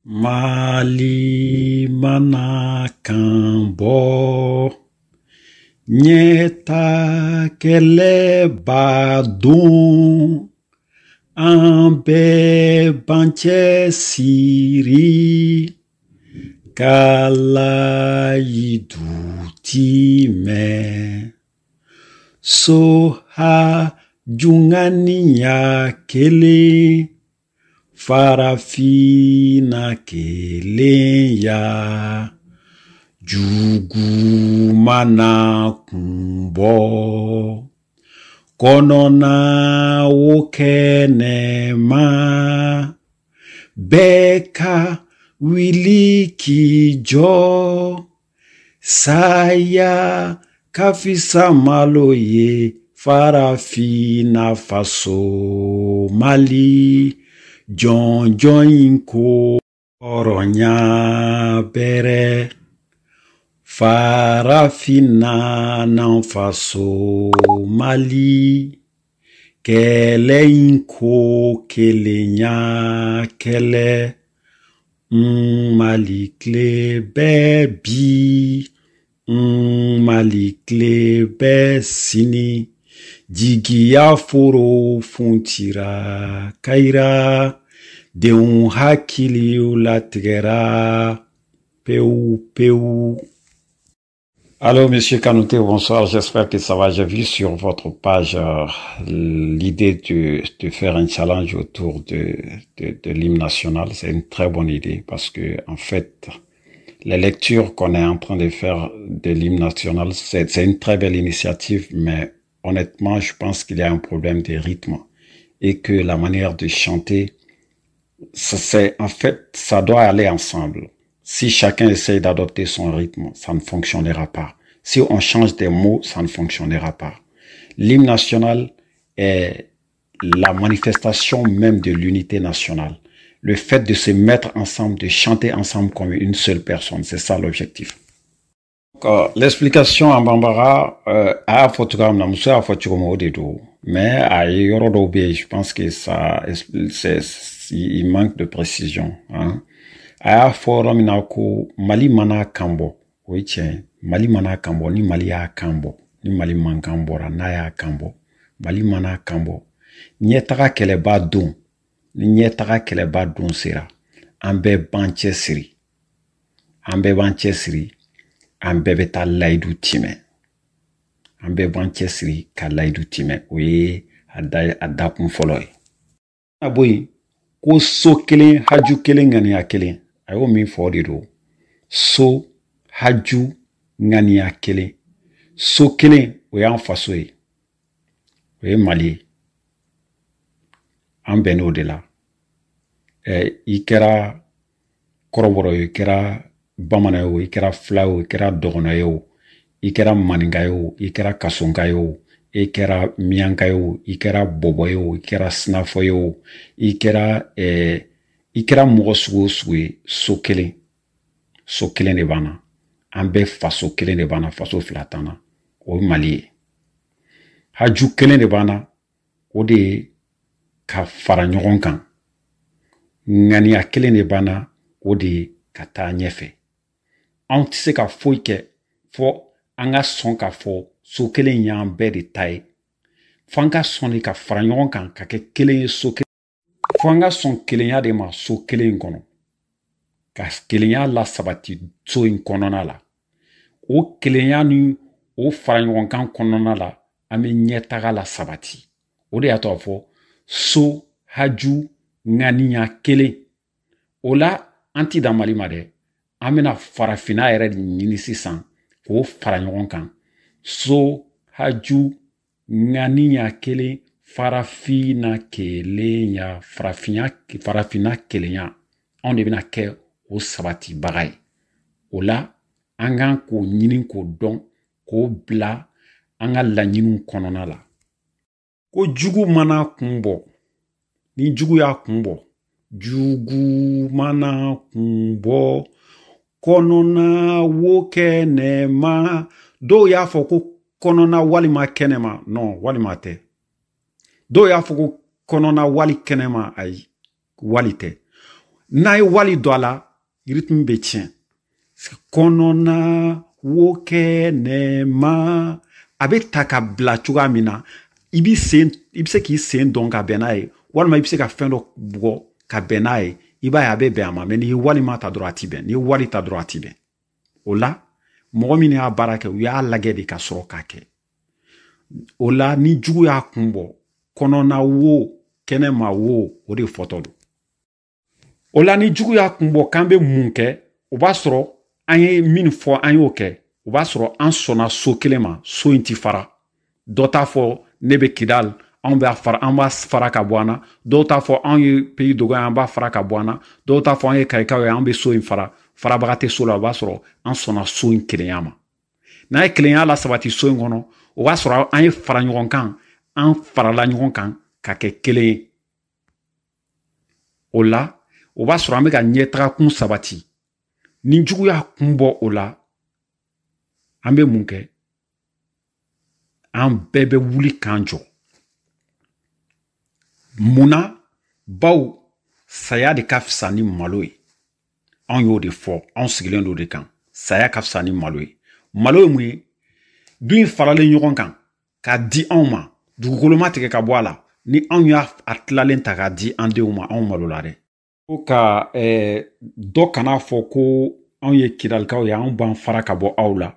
Mali mana kan bɔ, ɲɛta kɛlɛba don, an bɛɛ b'an cɛsiri ka layidu timɛ. So haju ŋaniya kelen, farafinna kelenya, jugu mana kun bɔ, kɔnɔna o kɛnɛma, bɛɛ ka wuli k'i jɔ, saya ka fisa malo ye, farafinna faso Mali, jɔnjɔn in ko hɔrɔnya bɛrɛ, farafinna n'an faso Mali, kɛlɛ in ko kelenya kɛlɛ, Mali tile bɛ bi, Mali tile bɛ sini, jigiya foro funtira kayira, denw hakiliw latigɛra pewu pewu. Allô, monsieur Kanouté, bonsoir, j'espère que ça va. J'ai vu sur votre page l'idée de faire un challenge autour de l'hymne national. C'est une très bonne idée parce que, en fait, les lectures qu'on est en train de faire de l'hymne national, c'est une très belle initiative, mais honnêtement, je pense qu'il y a un problème de rythme et que la manière de chanter, c'est, en fait, ça doit aller ensemble. Si chacun essaye d'adopter son rythme, ça ne fonctionnera pas. Si on change des mots, ça ne fonctionnera pas. L'hymne national est la manifestation même de l'unité nationale. Le fait de se mettre ensemble, de chanter ensemble comme une seule personne, c'est ça l'objectif. L'explication en bambara, a y'a fɔ cogoya min na, muso y'a fɔ cogo min, o de don. Mais a ye yɔrɔ dɔw bɛ yen, je pense que ça, c'est, il manque de précision. Hein. A y'a fɔ yɔrɔ min na ko Mali mana kan bɔ, o ye tiɲɛ ye. Mali mana kan bɔ, ni Mali y'a kan bɔ, ni Mali mankan bɔra, n'a y'a kan bɔ, Mali mana kan bɔ, ɲɛtaga kɛlɛba don, ni ɲɛtaga kɛlɛba don sera, an bɛɛ b'an cɛ siri, an bɛɛ b'an cɛ siri, an bɛɛ bɛ taa layidu timɛ, an bɛɛ b'an cɛ siri ka layidu timɛ. O ye a da a dakun fɔlɔ ye. A bɔ yen ko so kelen, haju kelen, ŋaniya kelen, a y'o min fɔ, o de don. So, haju, ŋaniya kelen. So kelen, o y'an faso ye, o ye Mali ye, an bɛnn'o de la. I kɛra kɔrɔbɔrɔ ye, i kɛra bamanan ye o, i kɛra fila ye o, i kɛra dɔgɔnɔ ye o, i kɛra maninka ye o, i kɛra kasonka ye o, i kɛra miyanka ye o, i kɛra bɔbɔ ye o, i kɛra sinafɔ ye o, i kɛra mɔgɔ sugu o sugu ye, so kelen, so kelen de b'an na. An bɛɛ faso kelen de b'an na, faso fila t'an na, o ye Mali ye. Haju kelen de b'an na, o de ye ka fara ɲɔgɔn kan. Ŋaniya kelen de b'an na, o de ye ka taa ɲɛfɛ. Anw tɛ se ka foyi kɛ fɔ an ka sɔn k'a fɔ so kelen y'an bɛɛ de ta ye. Fo an ka sɔn de ka fara ɲɔgɔn kan ka kɛ kelen ye, so kelen. Fo an ka sɔn kelenya de ma so kelen in kɔnɔ, ka kelenya lasabati so in kɔnɔna la. O kelenya ni o fara ɲɔgɔn kan kɔnɔna la, an bɛ ɲɛtaga la sabati. O de y'a to a fɔ so, haju, ŋaniya kelen. O la, an ti dan Mali ma dɛ, an bɛna farafinna yɛrɛ de ɲini sisan k'o fara ɲɔgɔn kan. So, haju, ŋaniya kelen, farafinna kelenya, farafinya, farafinna kelenya, anw de bɛna kɛ o sabatibaga ye. O la, an kan k'o ɲini, k'o dɔn, k'o bila an ka laɲiniw kɔnɔna la. Ko jugu mana kun bɔ, ni jugu y'a kun bɔ, jugu mana kun bɔ, kɔnɔna wo kɛnɛma. Dɔw y'a fɔ ko kɔnɔna walima kɛnɛma. Non, walima tɛ. Dɔw y'a fɔ ko kɔnɔna wali kɛnɛma. Ayi, wali tɛ. N'a ye wali don a la, rythme bɛ tiɲɛ. Kɔnɔna wo kɛnɛma, a bɛ ta ka bila cogoya min na, i bɛ se k'i sen dɔn ka bɛn n'a ye, walima i bɛ se ka fɛn dɔ bugɔ ka bɛn n'a ye, i b'a ye a bɛ bɛn a ma. Mais n'i ye wali ma ta dɔrɔn a ti bɛn, n'i ye wali ta dɔrɔn a ti bɛn. O la mɔgɔ min y'a baara kɛ, u y'a lajɛ de ka sɔrɔ k'a kɛ. O la ni jugu y'a kun bɔ, kɔnɔna wo kɛnɛma wo, o de fɔtɔ don. O la ni jugu y'a kun bɔ k'an bɛ mun kɛ, o b'a sɔrɔ an ye min fɔ an y'o kɛ. O b'a sɔrɔ an sɔnna so kelen ma, so in ti fara. Dɔ t'a fɔ ne bɛ Kidal, anw b'a fara, an b'a fara ka bɔ an na. Dɔw t'a fɔ anw ye pays dogon ye, an b'a fara ka bɔ an na. Dɔw t'a fɔ an ye Kayikaw ye, an bɛ so in fara. Farabaga tɛ so la, o b'a sɔrɔ an sɔnna so in kelenya ma. N'a ye kelenya la sabati so in kɔnɔ, o b'a sɔrɔ an ye fara ɲɔgɔn kan, an farala ɲɔgɔn kan ka kɛ kelen ye. O la o b'a sɔrɔ an bɛ ka ɲɛtagakun sabati. Ni jugu y'a kun bɔ o la, an bɛ mun kɛ? An bɛɛ bɛ wuli k'an jɔ. Mun na? Baw saya de ka fisa ni malo ye. Anw y'o de fɔ, anw sigilen don o de kan. Saya ka fisa ni malo ye. Malo ye mun ye? Du in faralen ɲɔgɔn kan k'a di anw ma, dugukolo ma tigɛ ka bɔ a la. Ni anw y'a tilalen ta k'a di an denw ma, anw malo la dɛ. Ko ka dɔ kana fɔ ko anw ye Kidalikaw ye, anw b'an fara ka bɔ aw la,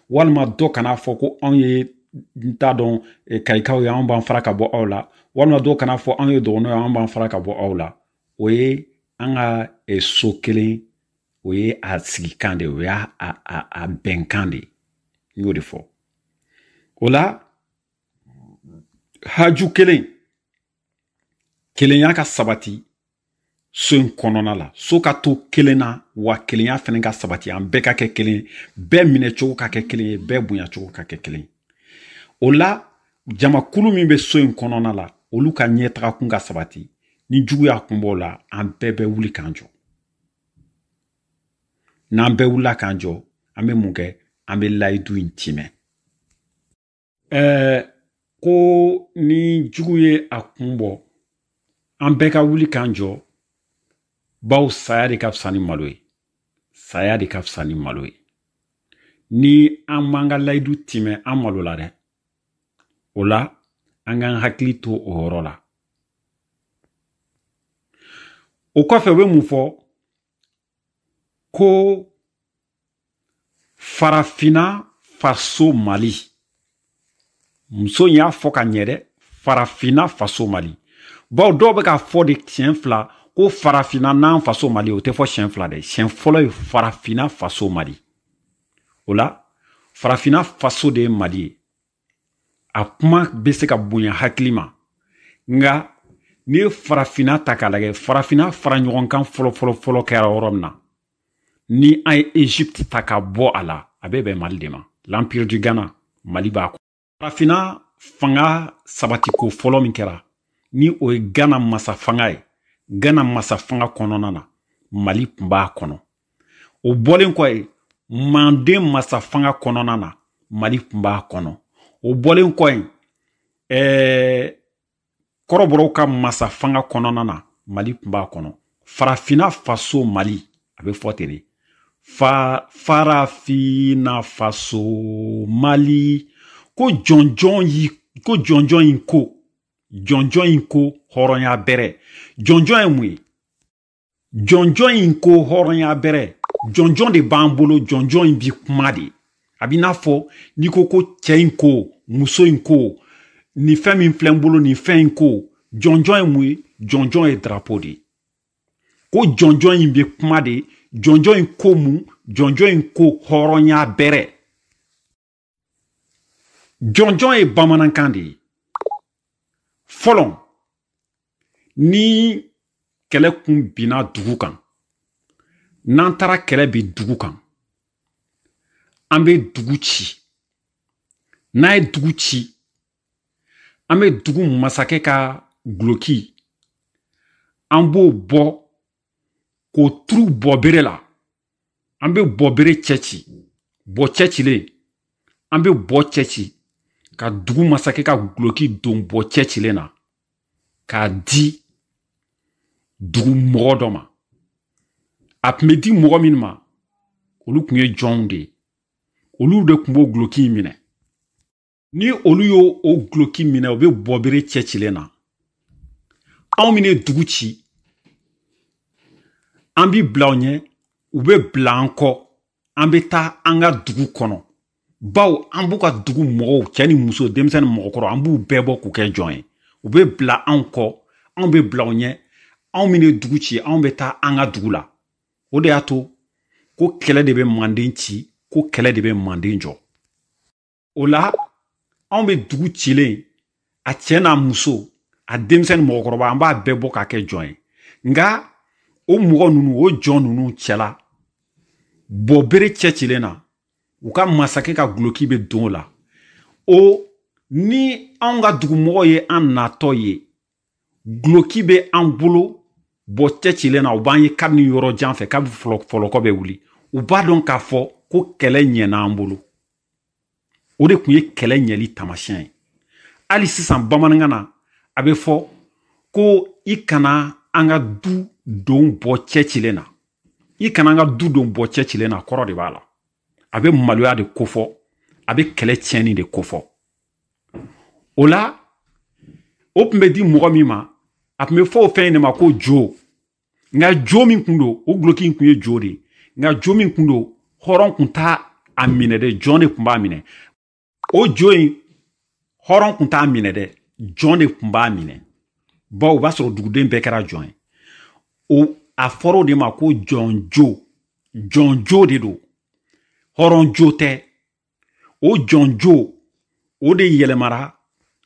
walima dɔ kana fɔ ko anw ye n t'a dɔn Kayikaw ye, anw b'an fara ka bɔ aw la, walima dɔw kana fɔ anw ye dɔgɔnɔw ye, anw b'an fara ka bɔ aw la. O ye an ka so kelen, o ye a sigikan de ye, o y'a a bɛnkan de ye. N y'o de fɔ. O la haju kelen, kelenya ka sabati so in kɔnɔna la, so ka to kelen na, wa kelenya fana ka sabati, an bɛɛ ka kɛ kelen ye, bɛɛ minɛcogo ka kɛ kelen ye, bɛɛ bonyacogo ka kɛ kelen ye. O la jamakulu min bɛ so in kɔnɔna la, olu ka ɲɛtagakun ka sabati. Ni jugu y'a kun bɔ o la, an bɛɛ bɛ wuli k'an jɔ. N'an bɛɛ wulila k'an jɔ, an bɛ mun kɛ? An bɛ layidu in timɛ. Ko ni jugu ye a kun bɔ, an bɛɛ ka wuli k'an jɔ, baw saya de ka fisa ni malo ye. Saya de ka fisa ni malo ye. Ni an m'an ka layidu timɛ, an malo la dɛ. O la an k'an hakili to o yɔrɔ la. O kɔfɛ u bɛ mun fɔ? Ko farafinna faso Mali. Muso in y'a fɔ ka ɲɛ dɛ, farafinna faso Mali. Bawo dɔw bɛ k'a fɔ de siɲɛ fila ko farafinna n'an faso Mali, o tɛ fɔ siɲɛ fila dɛ. Siɲɛ fɔlɔ ye farafinna faso Mali. O la farafinna faso de ye Mali ye. A kuma bɛ se ka bonya hakili ma, nka n'i ye farafinna ta k'a lajɛ, farafinna fara ɲɔgɔn kan fɔlɔ fɔlɔ fɔlɔ kɛra yɔrɔ min na, ni an ye Égypte ta ka bɔ a la, a bɛ bɛn Mali de ma. L'Empire du Ghana, Mali b'a kɔnɔ. Farafinna fanga sabatiko fɔlɔ min kɛra, ni o ye Ghana masa fanga ye, Ghana masa fanga kɔnɔna na, Mali tun b'a kɔnɔ. O bɔlen kɔ yen, Manden masa fanga kɔnɔna na, Mali tun b'a kɔnɔ. O bɔlen kɔ yen, kɔrɔbɔrɔw ka masa fanga kɔnɔna na, Mali tun b'a kɔnɔ. Farafinna faso Mali, a bɛ fɔ ten de. Farafinna faso Mali, ko jɔnjɔn in ko hɔrɔnya bɛrɛ. Jɔnjɔn ye mun ye? Jɔnjɔn in ko hɔrɔnya bɛrɛ. Jɔnjɔn de b'an bolo, jɔnjɔn in bi kuma de. A b'i n'a fɔ n'i ko ko cɛ in ko, muso in ko, nin fɛn min filɛ n bolo, nin fɛn in ko, jɔnjɔn ye mun ye? Jɔnjɔn ye drapeau de ye. Ko jɔnjɔn in bɛ kuma de, jɔnjɔn in ko mun? Jɔnjɔn in ko hɔrɔnya bɛrɛ. Jɔnjɔn ye bamanankan de ye. Fɔlɔ, ni kɛlɛ kun binna dugu kan, n'an taara kɛlɛ bin dugu kan, an bɛ dugu ci. N'a ye dugu ci, an bɛ dugu masakɛ ka guloki, an b'o bɔ k'o turu bɔbere la. An bɛ bɔbere cɛ ci, bɔ cɛ cilen, an bɛ bɔ cɛ ci ka dugu masakɛ ka guloki don bɔ cɛ cilen na k'a di dugu mɔgɔ dɔ ma. A tun bɛ di mɔgɔ min ma, olu tun ye jɔnw de ye. Olu de tun b'o guloki in minɛ. Ni olu y'o o guloki minɛ, u bɛ bɔbere cɛcilen na. Anw min ye dugu ci, an bi bila u ɲɛ, u bɛ bila an kɔ, an bɛ taa an ka dugu kɔnɔ. Bawo an b'u ka dugu mɔgɔw, cɛ ni muso, denmisɛn ni mɔgɔkɔrɔ, an b'u bɛɛ bɔ k'u kɛ jɔn ye. U bɛ bila anw kɔ, anw bɛ bila u ɲɛ, anw min ye dugu ci, anw bɛ taa an ka dugu la. O de y'a to ko kɛlɛ de bɛ manden ci, ko kɛlɛ de bɛ manden jɔ. O la, anw bɛ dugu cilen, a cɛ n'a muso, a denmisɛn ni mɔgɔkɔrɔba, an b'a bɛɛ bɔ k'a kɛ jɔn ye. Nka o mɔgɔ ninnu, o jɔn ninnu cɛla, bɔbere cɛcilen na, u ka masakɛ ka guloki bɛ don o la. O ni anw ka dugumɔgɔw ye an natɔ ye, guloki bɛ an bolo bɔ cɛcilen na, u b'an ye kabini yɔrɔ jan fɛ, kabini fɔlɔkɔ bɛ wuli. U b'a dɔn k'a fɔ ko kɛlɛ ɲɛna an bolo. O de tun ye kɛlɛ ɲɛli taamasiyɛn ye. Hali sisan bamanankan na, a bɛ fɔ ko i kana an ka du don bɔ cɛcilen na. I kana an ka du don bɔ cɛcilen na, kɔrɔ de b'a la. A bɛ maloya de kofɔ, a bɛ kɛlɛ tiɲɛni de kofɔ. O la, o tun bɛ di mɔgɔ min ma, a tun bɛ fɔ o fɛn in de ma ko jo. Nka jo min kun don, o guloki in kun ye jo de ye. Nka jo min kun don, hɔrɔn kun t'a a minɛ dɛ, jɔn de kun b'a minɛ. O jo in, hɔrɔn kun t'a minɛ dɛ, jɔn de kun b'a minɛ. Bawo o b'a sɔrɔ duguden bɛɛ kɛra jɔn ye. O a fɔra o de ma ko jɔnjo. Jɔnjo de don, hɔrɔnjo tɛ. O jɔnjo, o de yɛlɛmara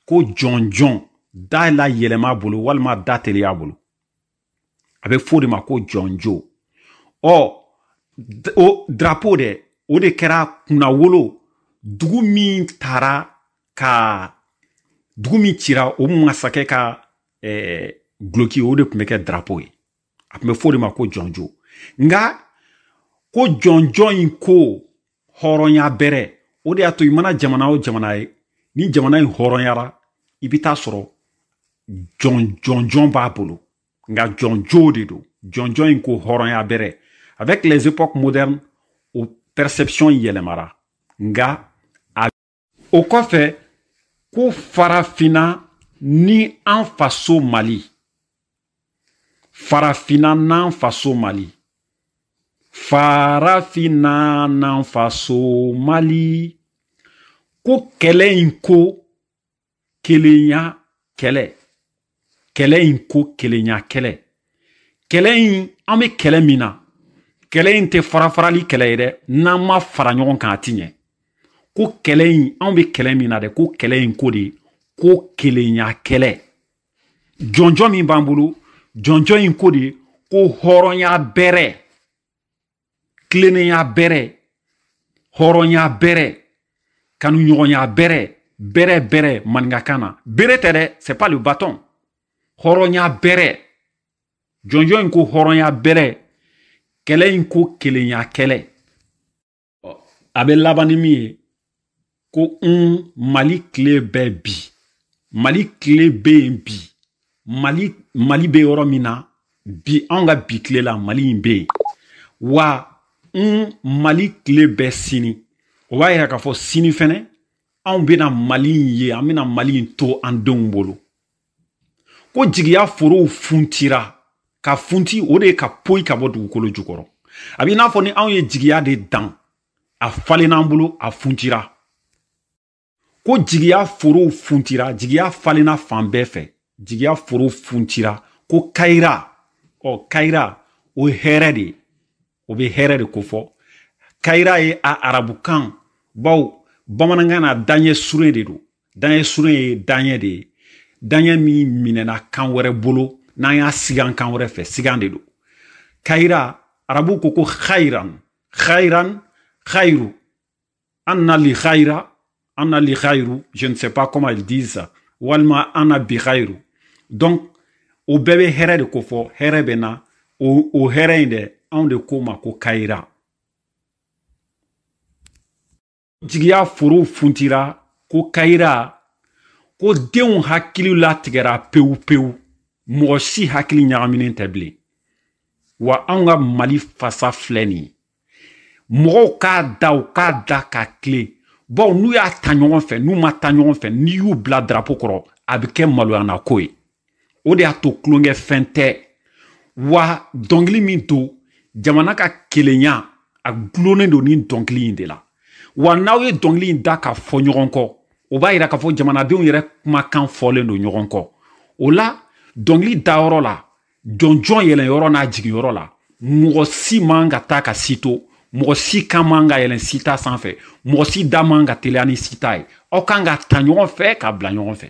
ko jɔnjɔn, da la yɛlɛma bolo walima da teliya bolo. A bɛ fɔ o de ma ko jɔnjo. Ɔ o drapeau dɛ, o de kɛra kunnawolo. Dugu min taara ka dugu min cira, o masakɛ ka guloki, o de tun bɛ kɛ drapeau ye. A tun bɛ fɔ o de ma ko jɔnjo. Nka ko jɔnjɔn in ko hɔrɔnya bɛrɛ, o de y'a to i mana jamana o jamana ye, ni jamana in hɔrɔnyara, i bɛ taa sɔrɔ jɔnjɔn b'a bolo. Nka jɔnjo de don. Jɔnjɔn in ko hɔrɔnya bɛrɛ. Avec les époques modernes, o perception yɛlɛmara. Nka o kɔfɛ ko farafinna ni an faso Mali, farafinna n'an faso Mali, farafinna n'an faso Mali, ko kɛlɛ in ko kelenya kɛlɛ, kɛlɛ in ko kelenya kɛlɛ. Kɛlɛ in, an bɛ kɛlɛ min na, kɛlɛ in tɛ fara-farali kɛlɛ ye dɛ. N'an ma fara ɲɔgɔn kan, a ti ɲɛ. Ko kɛlɛ in, anw bɛ kɛlɛ min na dɛ, ko kɛlɛ in ko de ko kelenya kɛlɛ. Jɔnjɔn min b'an bolo, jɔnjɔn in ko de ko hɔrɔnya bɛrɛ, tilennenya bɛrɛ, hɔrɔnya bɛrɛ, kanuɲɔgɔnya bɛrɛ, bɛrɛ bɛrɛ maninkakan na. Bere tɛ dɛ, c'est pas le bâton. Hɔrɔnya bɛrɛ. Jɔnjɔn in ko hɔrɔnya bɛrɛ, kɛlɛ in ko kelenya kɛlɛ. A bɛ laban ni min ye, ko n Mali tile bɛ bi, Mali tile bɛ yen bi, Mali bɛ yɔrɔ min na bi, anw ka bi tile la, Mali in bɛ yen. Wa n Mali tile bɛ sini. O b'a yira k'a fɔ sini fɛnɛ anw bɛna Mali in ye, an bɛna Mali in to an denw bolo. Ko jigiya forow funtira. Ka funti, o de ye ka poyi ka bɔ dugukolo jukɔrɔ. A b'i n'a fɔ ni anw ye jigiya de dan, a falenna an bolo, a funtira. Ko jigiya forow funtira, jigiya falenna fan bɛɛ fɛ, jigiya forow funtira. Ko kayira, ɔ kayira o ye hɛrɛ de ye, o bɛ hɛrɛ de kofɔ. Kayira ye a arabukan, bawo bamanankan na daɲɛ surun de don. Daɲɛ surun ye daɲɛ de ye, daɲɛ min minɛna kan wɛrɛ bolo, n'an y'a sigan kan wɛrɛ fɛ, sigan de don. Kayira, arabu ko ko khayran, khayran, khayru, anna li khayra, anna li khayru, je ne sais pas comment ils disent ça, walima anna bi khayru. Donc o bɛɛ bɛ hɛrɛ de kofɔ. Hɛrɛ bɛ na, o hɛrɛ in dɛ, anw de ko ma ko kayira. Jigiya forow funtira, ko kayira, ko denw hakili latigɛra pewu pewu, mɔgɔ si hakili ɲagaminen tɛ bilen. Wa anw ka Mali fasa filɛ nin ye, mɔgɔw k'a da, u k'a da ka tilen. Bawo n'u y'a ta ɲɔgɔn fɛ, n'u ma ta ɲɔgɔn fɛ, n'i y'u bila drapeau kɔrɔ, a bɛ kɛ maloyana ko ye. O de y'a to tulonkɛ fɛn tɛ. Wa dɔnkili min don, jamana ka kelenya a gulonnen don nin dɔnkili in de la. Wa n'aw ye dɔnkili in da ka fɔ ɲɔgɔn kɔ, o b'a yira k'a fɔ jamanadenw yɛrɛ kumakan fɔlen don ɲɔgɔn kɔ. O la dɔnkili dayɔrɔ la, jɔnjɔn yɛlɛnyɔrɔ n'a jiginyɔrɔ la, mɔgɔ si man ka taa ka si to, mɔgɔ si kan man ka yɛlɛn si ta sanfɛ, mɔgɔ si da man ka teliya ni si ta ye. Aw kan ka ta ɲɔgɔn fɛ ka bila ɲɔgɔn fɛ.